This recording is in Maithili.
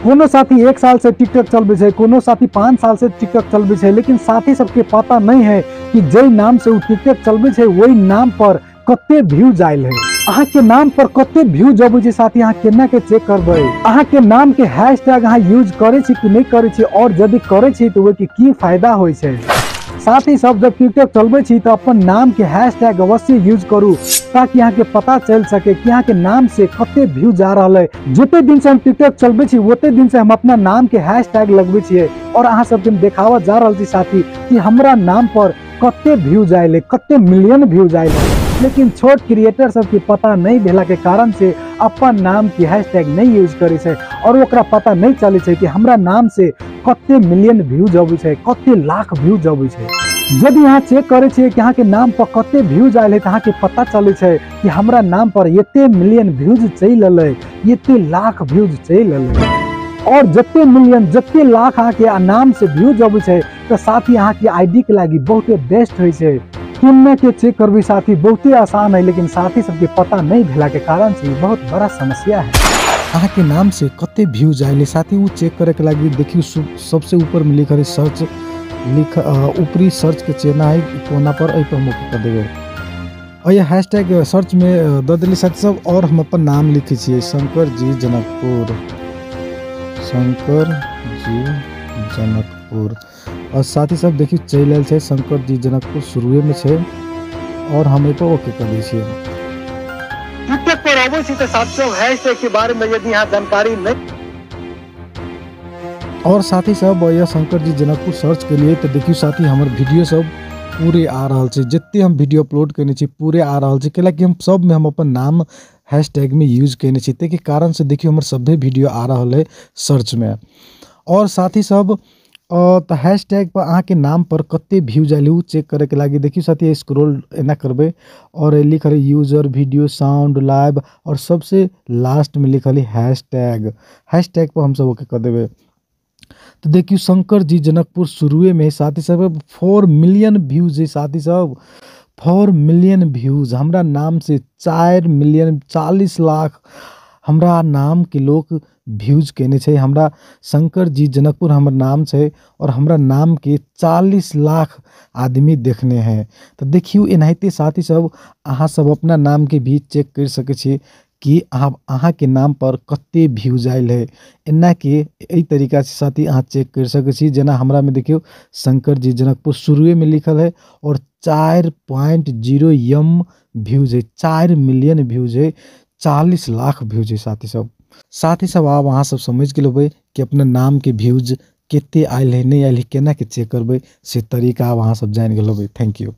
कोनो साथी 1 साल से टिकटॉक चलबै छै, कोनो साथी 5 साल से टिकटॉक चलबै छै, लेकिन साथी सबके पता नहीं है कि जे नाम से उ टिकटॉक चलबै छै वही नाम पर कते व्यूज आयल है। अहाँ के नाम पर कते व्यूज अबै छै साथी अहाँ केना के चेक करबै, अहाँ के नाम के हैशटैग अहाँ यूज करै छी कि नहीं करै छी, और यदि करै छी तो ओहि के की फायदा होइ छै। साथी सब जब टिकटॉक चलबै छी तो अपन नाम के हैशटैग अवश्य यूज करू ताकि अहाँ के पता चल सके कि अहाँ के नाम से कते व्यूज आ रहल है। जते दिन से हम टिकटॉक चलबै छी ओते दिन से हम अपना नाम के हैशटैग लगबै छियै और अहाँ सबके हम देखाबऽ जा रहल छी साथी कि हमरा नाम पर कते व्यूज आयल है, कते मिलियन व्यूज आयल है। लेकिन छोट क्रिएटर सबके पता नहीं भेला के कारण से अपन नाम के हैशटैग नहीं यूज करै छै और ओकरा पता नहीं चलै छै कि हमरा नाम से कते मिलियन व्यूज अबै छै, कते लाख व्यूज अबै छै। यदि अहाँ चेक करै छियै कि अहाँके नाम पर कते व्यूज आयल है तऽ अहाँके पता चलै छै कि हमरा नाम पर एते मिलियन व्यूज चलि एलै, एते लाख व्यूज चलि एलै। और जते मिलियन जते लाख अहाँके नाम से व्यूज अबै छै तऽ साथी अहाँके आईडी के लागि बहुते बेस्ट होइ छै। केना के चेक करबै साथी बहुते आसान है, लेकिन साथी सबके पता नहीं भेला के कारण से बहुत बड़ा समस्या है। अहाँ के नाम से कते व्यूज आयल साथी उ चेक करे के लागि देखियो सबसे ऊपर में लिखल है सर्च, लिख ऊपरी सर्च के चिन्ह है कोना पर, एहि पर हम ओके कर देबै और ये हैशटैग सर्च में the देली साथी सब। और हम अपन नाम लिखै छियै शंकर जी जनकपुर, शंकर जी जनकपुर। और साथी सब देखियो चलि आयल छै शंकर जी जनकपुर शुरुए में छै और हम एहि पर ओके कर दै छियै। टिकटॉक पर अबै छी तऽ साथी सब हैशटैग के बारे में यदि अहाँ जानकारी नहीं। और साथी सब यह शंकर जी जनकपुर सर्च के लिए तो देखियो साथी हमर वीडियो सब पूरे आ रहल छै, जते हम वीडियो अपलोड केने छी पूरे आ रहल छै, कैलाकि हम सब में हम अपन नाम हैशटैग में यूज केने छी, ताहि के कारण से देखियो हमर सभे वीडियो आ रहल है सर्च में। और साथी सब तऽ हैशटैग पर अहाँ के नाम पर कते व्यूज आयल उ चेक करे के लागि देखियो साथी स्क्रॉल एना करबै और लिखल यूजर वीडियो साउंड लाइव और सबसे लास्ट में लिखल है हैशटैग, हैशटैग पर हम सब ओके कर देबै। तो देखियो शंकर जी जनकपुर शुरुए में साथी सब 4 मिलियन व्यूज है, साथी सब 4 मिलियन व्यूज हमरा नाम से 4 मिलियन 40 लाख हमरा नाम के लोग व्यूज केने छै। हमरा शंकर जी जनकपुर हमर नाम छै और हमरा नाम के 40 लाख आदमी देखने हैं। तो देखियो एनाहिते साथी सब अहाँ सब अपना नाम के भी चेक कर सकै छी कि अहाँ के नाम पर कते व्यूज आयल है। एना के एहि तरीका से साथी अहाँ चेक कर सकै छी। जेना हमरा में देखियो शंकर जी जनकपुर शुरुए में लिखल है और 4.0 एम व्यूज है, 4 मिलियन व्यूज है, 40 लाख व्यूज है साथी सब। साथी सब आब अहाँ सब समझ गेल कि अपना नाम के व्यूज कते आयल है नहीं आयल है, केना के चेक करबै से तरीका आब अहाँ सब जानि गेल होबै। Thank you.